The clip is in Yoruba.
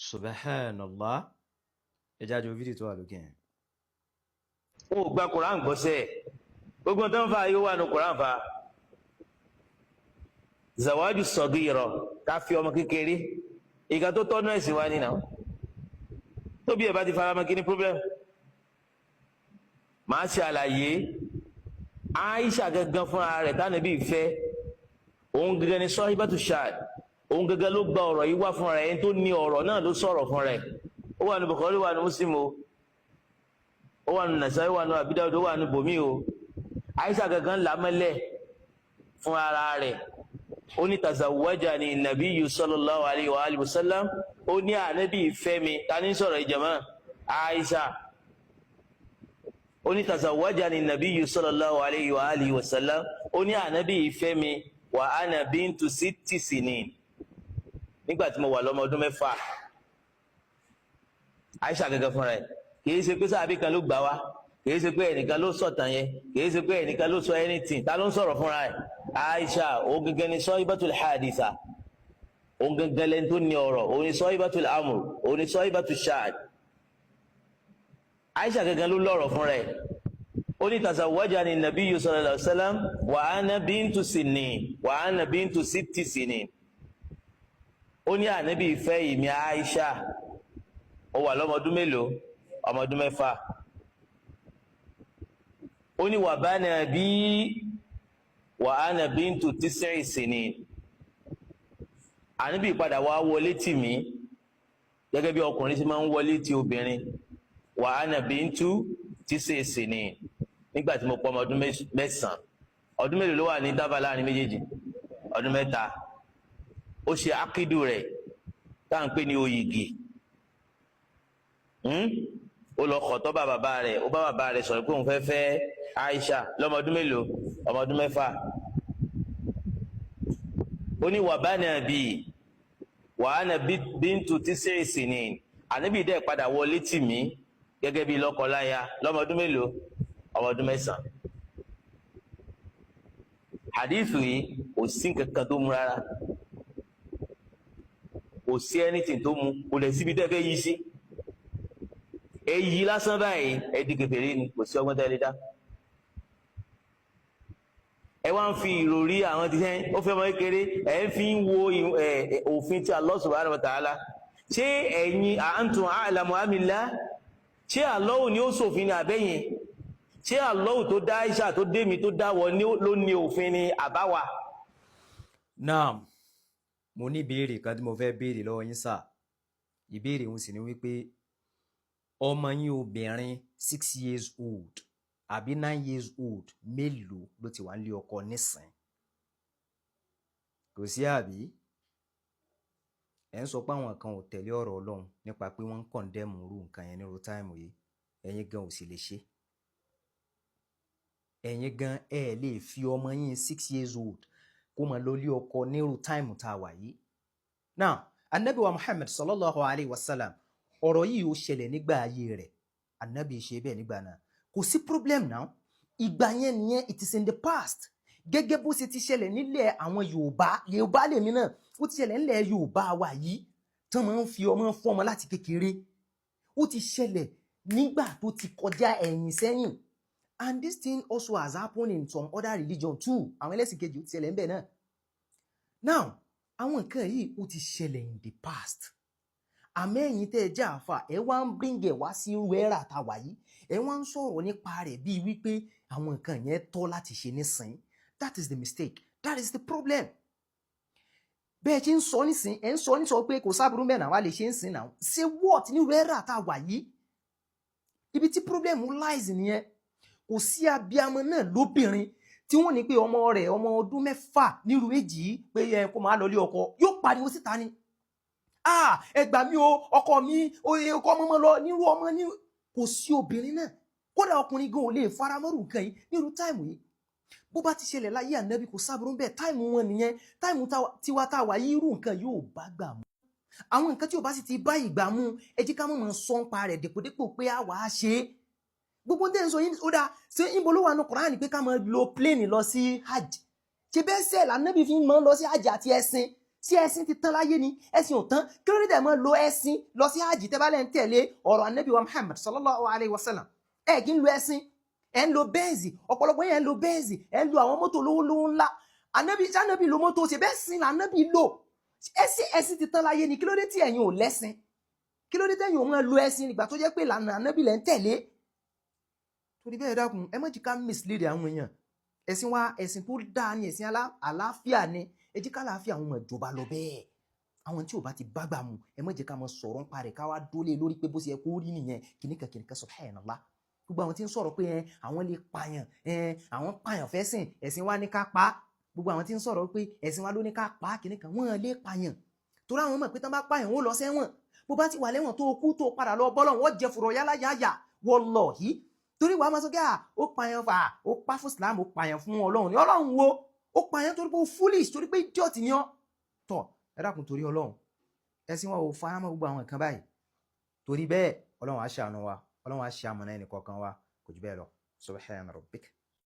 Subhanallah. Ẹ jáde fídíò tó wà lókè yẹn. Wọn ò gba Quran gbọ́sẹ̀. Gbogbo tó ń fa yóò wà ní Quran fa zawaju sọgìrọ, ká fi ọmọ kékeré, ìka tó tọ́nú ẹ̀sìn wa nínú tóbi ẹ̀ bá ti fara mọ́, kí ni problem? Màá ṣe àlàyé. Aisha gangan fúnra rẹ̀ tánàbí ìfẹ́, òun gangan ni sahibatu shad, òun gangan ló gba ọ̀rọ̀ yìí wá fúnra rẹ̀. Ẹni tó ní ọ̀rọ̀ náà ló sọ̀rọ̀ fúnra rẹ̀. Ó wà ní Bukhari, wà ní Muslim o, ó wà ní Nasai, ó wà ní Abi Dawud, ó wà ní bòmí o. Aisha gangan làmọ́lẹ̀ fún ara rẹ̀. Ó ní tazawwajani nabiyyu sallallahu alayhi wa alihi wa sallam. Ó ní ànábì ìfẹ́ mi. Ta ní sọ̀rọ̀ ìjàmá? Aisha. Ó ní tazawwajani nabiyyu sallallahu alayhi wa alihi wa sallam. Ó ní ànábì ìfẹ́ mi wa ana bintu sitti sinin, nígbà tí mo wà lọ́mọ ọdún 6. Aisha gangan fúnra ẹ̀, kì í ṣe pé sábì kan ló gbà wá, kì í ṣe pé ẹnìkan ló sọ̀tàn yẹn, kì í ṣe pé ẹnìkan ló sọ anything. Ta ló ń sọ̀rọ̀ fúnra ẹ̀? Aisha. Òun gangan ni sahibatul haditha, òun gangan lẹni tó ní ọ̀rọ̀, òun ni sahibatul amr, òun ni sahibatul sha'an. Aisha gangan ló lọ́rọ̀ fúnra ẹ̀. Ó ní tazawwajani nabiyyu sallallahu alaihi wasallam wa ana bintu sinin wa ana bintu sitti sinin. Ó ní ànábì ìfẹ́ ìmí Aisha, ó wà lọ́mọdún mélòó? Ọmọ ọdún 6. Ó ní wà bana bí wa ana bintu tis'i sinin. Ànábì padà wá wọlé tì mí gẹ́gẹ́ bí ọkùnrin tí máa ń wọlé tì obìnrin, wa ana bintu tis'i sinin, nígbà tí mo pọ̀ ọmọ ọdún 9. Ọdún mélòó ló wà ní dábàá láàrin méjèèjì? Ọdún 3. Ó ṣe ákídù rẹ̀ tá à ń pè ní oyìgì. Ó lọ kọ̀tọ́ bá bàbá rẹ̀, ó bá bàbá rẹ̀ sọ̀rọ̀ pé òun fẹ́ fẹ́ Aisha lọ́mọ ọdún mélòó? Ọmọ ọdún 6. Ó ní wà bá náà bíi wa ana bintu tis'i sinin. Ànábì dẹ̀ padà wọlé tì mí gẹ́gẹ́ bí lọ́kọláya lọ́mọ ọdún mélòó? Ọmọ ọdún 9. Hadithu yìí, kò sí nǹkan kan tó mú rárá, kò sí anything tó mú, kò lè síbi tẹ́ fẹ́ yí sí. Èyí lásán báyìí, ẹ di kèfèrí ni. Kò sí ọgbọ́n tẹ́ lè dá. Ẹ wá ń fi ìròrí àwọn tí ó fẹ́ ọmọ kékeré, ẹ ń fi ń wo òfin tí Allah subhanahu wa ta'ala. Ṣé ẹ̀yin antum a'lamu amillah? Ṣé Allah ni ó ṣòfin ní àbẹ́yìn? Ṣé Allah tó dá Aisha, tó dé mi, tó dá wọ ló ní òfin ní àbáwá? Naam, mo ní ìbéèrè kan tí mo fẹ́ béèrè lọ́wọ́ yín sà. Ìbéèrè òun sì ni wípé ọmọ yín obìnrin 6 years old àbí 9 years old mélòó ló ti wà nílé ọkọ nísìn? Kò sí, àbí? Ẹ̀ ń sọ pé àwọn kan ò tẹ̀lé ọ̀rọ̀ Ọlọ́run nípa pé wọ́n ń condemn irú nǹkan yẹn nírú time yìí. Ẹ̀yin gan ò sì lè ṣe. Ẹ̀yin gan ẹ̀ lè fi ọmọ yín 6 years old kó máa lọ ilé ọkọ nírú time tá a wà yìí. Now, Anabi wa Muhammad sallallahu alayhi wa sallam, ọ̀rọ̀ yìí ó ṣẹlẹ̀ nígbà ayé rẹ̀. Anabi ṣe bẹ́ẹ̀ nígbà náà, kò sí problem now. Ìgbà yẹn nìyẹn, it is in the past. Gẹ́gẹ́ bó ṣe ti ṣẹlẹ̀ nílẹ̀ àwọn Yorùbá, Yorùbá lèmi náà, ó ti ṣẹlẹ̀ nílẹ̀ Yorùbá wa yìí tán máa ń fi ọmọ fún ọmọ láti kékeré. Ó ti ṣẹlẹ̀ nígbà tó ti kọjá ẹ̀yìn sẹ́yìn. And this thing also has happened in some other religion too. Àwọn ẹlẹ́sìn kejì, ó ti ṣẹlẹ̀ ńbẹ̀ náà. Now, àwọn nǹkan yìí, ó ti ṣẹlẹ̀ in the past. Àmọ́ ẹ̀yin tẹ́ ẹ jẹ́ àáfà, ẹ wá ń bring ẹ̀ wá sí irú era tá a wà yìí, ẹ wá ń sọ̀rọ̀ nípa rẹ̀ bíi wípé àwọn nǹkan yẹn tọ́ láti ṣe nísìn. That is the mistake, that is the problem. Bẹ́ẹ̀ ṣe ń sọ nísìn, ẹ̀ ń sọ ní sọ pé kò sábúrú mẹ́rin, àwa lè ṣe ń sìn náà. Ṣé what ní irú era tá a wà yìí? Ibi tí problem lies nìyẹn. Kò sí abiamọ náà lóbìnrin tí wọ́n ní pé ọmọ rẹ̀ ọmọ ọdún 6 nírú èjì yìí pé ẹ kó máa lọ lé ọkọ, yóò pariwo síta ni, "Ah, ẹ gbà mí o, ọkọ mi, oye ọkọ ọmọ lọ nírú ọmọ ní." Kò sí obìnrin náà, kódà ọkùnrin gan ò lè faramọ́rù nǹkan yìí nírú time yìí. Bó bá ti ṣẹlẹ̀ láyé ànábì, kò sábúrú bẹ́ẹ̀. Time wọn nìyẹn. Time tiwa tá a wà yìí, irú nǹkan yóò bá gbà mú. Àwọn nǹkan tí ò bá sì ti bá ìgbà mú, ẹ jẹ́ ká mọ̀ mọ̀ sọ ń pa rẹ̀ dèpòdépò pé a wà á ṣe é. Gbogbo tẹ́ ń sọ yìí, ó dáa. Ṣé ìbò ló wà ní Kùránì pé ká máa lo plane lọ sí hajj? Ṣe bẹ́ẹ̀ sẹ́ẹ̀ lànàbí fi máa ń lọ sí hajj àti ẹ̀sìn? Sí ẹ̀sìn ti tán láyé ni? Ẹ̀sìn ò tán. Kí ló dé tẹ́ mọ́ lo ẹ̀sìn lọ sí hajj tẹ́ bá lẹ́ ń tẹ̀lé ọ̀rọ̀ anabi wa Muhammad sallallahu alayhi wa sallam? Ẹ̀ kí ń lo ẹ̀sìn, ẹ̀ ń lo bẹ́ẹ̀zì. Ọ̀pọ̀lọpọ̀ yẹn ń lo bẹ́ẹ̀zì, ẹ̀ ń lo àwọn mọ́tò lówó lówó ńlá. Anabi sanabi lo mọ́tò ṣe bẹ́ẹ̀ sìn lànàbí lò. Ẹ̀sìn, ẹ̀sìn ti tán láyé ni? Kí ló dé tí ẹ̀yin ò lẹ́sìn? Kí ló dé tẹ́yin ò máa lo ẹ̀sìn ìgbà tó jẹ́ pé ìlànà anabi lẹ́ ń tẹ̀lé? Torí bẹ́ẹ̀, dákun, ẹ má jẹ́ ká mislead àwọn èèyàn. Ẹ̀sìn wa, ẹ̀sìn tó dáa ni, ẹ̀sìn àlàáfíà ni. Ẹ jẹ́ ká àlàáfíà àwọn ọmọ ìjọba lọ bẹ́ẹ̀. Àwọn tí ò bá ti bá gbà mu, ẹ má jẹ́ ká máa sọ̀rọ̀ nípa rẹ̀, ká wá dólé lórí pé bó ṣe yẹ kó rí nìyẹn, kìnnìkan kìnnìkan. Subhanallah. Gbogbo àwọn tí ń sọ̀rọ̀ pé ẹ àwọn lè pààyàn, ẹ àwọn pààyàn fẹ́sìn, ẹ̀sìn wa ní ká pa á. Gbogbo àwọn tí ń sọ̀rọ̀ pé ẹ̀sìn wa ló ní ká pa á, kìnnìkan, wọ́n lè pààyàn torí àwọn mọ̀ pé tán bá pààyàn, ó lọ sẹ́wọ̀n. Bó bá ti wà lẹ́wọ̀n tó kú, tó padà lọ bọ́lọ̀, wọ́n jẹ fùrọ̀ yálà yáyà. Wallahi, torí wàá máa sọ pé à ó pààyàn fà, ó pa fún Islam, ó pààyàn fún Ọlọ́run ni. Ọlọ́run wo? Ó pààyàn torí pé ó foolish, torí pé idiot ni ọ́. Tọ̀, ẹ dákun, torí Ọlọ́run, ẹ̀sìn wa ò faramọ́ gbogbo àwọn nǹkan báyìí. Torí bẹ́ẹ̀, Ọlọ́run á ṣàánú wa, Ọlọ́run á ṣe amọ̀nà ẹnì kọ̀ọ̀kan wa. Kò jù bẹ́ẹ̀ lọ. Subhana rabbik.